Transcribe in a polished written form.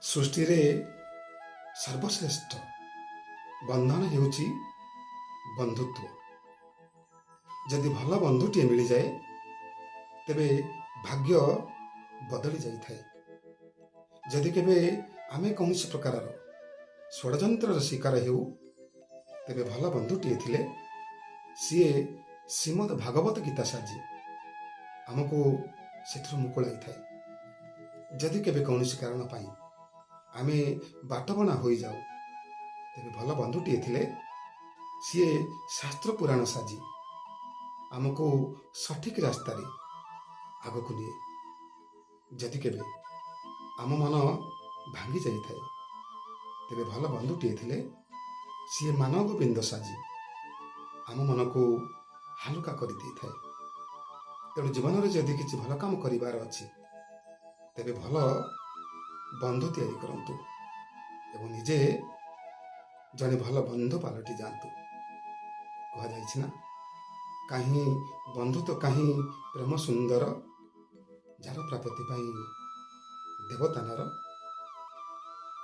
ସୃଷ୍ଟିରେ ସର୍ବଶ୍ରେଷ୍ଠ ବନ୍ଧନ ହେଉଛି ବନ୍ଧୁତ୍ୱ। ଯଦି ଭଲ ବନ୍ଧୁଟିଏ ମିଳିଯାଏ, ତେବେ ଭାଗ୍ୟ ବଦଳି ଯାଇଥାଏ। ଯଦି କେବେ ଆମେ କୌଣସି ପ୍ରକାରର ଷଡ଼ଯନ୍ତ୍ରର ଶିକାର ହେଉ, ତେବେ ଭଲ ବନ୍ଧୁଟିଏ ଥିଲେ ସିଏ ଶ୍ରୀମଦ୍ ଭାଗବତ ଗୀତା ସାଜି ଆମକୁ ସେଥିରୁ ମୁକୁଳାଇଥାଏ। ଯଦି କେବେ କୌଣସି କାରଣ ପାଇଁ ଆମେ ବାଟବଣା ହୋଇଯାଉ, ତେବେ ଭଲ ବନ୍ଧୁଟିଏ ଥିଲେ ସିଏ ଶାସ୍ତ୍ର ପୁରାଣ ସାଜି ଆମକୁ ସଠିକ ରାସ୍ତାରେ ଆଗକୁ ନିଏ। ଯଦି କେବେ ଆମ ମନ ଭାଙ୍ଗି ଯାଇଥାଏ, ତେବେ ଭଲ ବନ୍ଧୁଟିଏ ଥିଲେ ସିଏ ମାନବ ଗୋବିନ୍ଦ ସାଜି ଆମ ମନକୁ ହାଲୁକା କରିଦେଇଥାଏ। ତେଣୁ ଜୀବନରେ ଯଦି କିଛି ଭଲ କାମ କରିବାର ଅଛି, ତେବେ ଭଲ ବନ୍ଧୁ ତିଆରି କରନ୍ତୁ ଏବଂ ନିଜେ ଜଣେ ଭଲ ବନ୍ଧୁ ପାଲଟି ଯାଆନ୍ତୁ। କୁହାଯାଇଛି ନା, କାହିଁ ବନ୍ଧୁ ତ କାହିଁ ପ୍ରେମ ସୁନ୍ଦର, ଯାର ପ୍ରାପ୍ତି ପାଇଁ ଦେବତା ନର।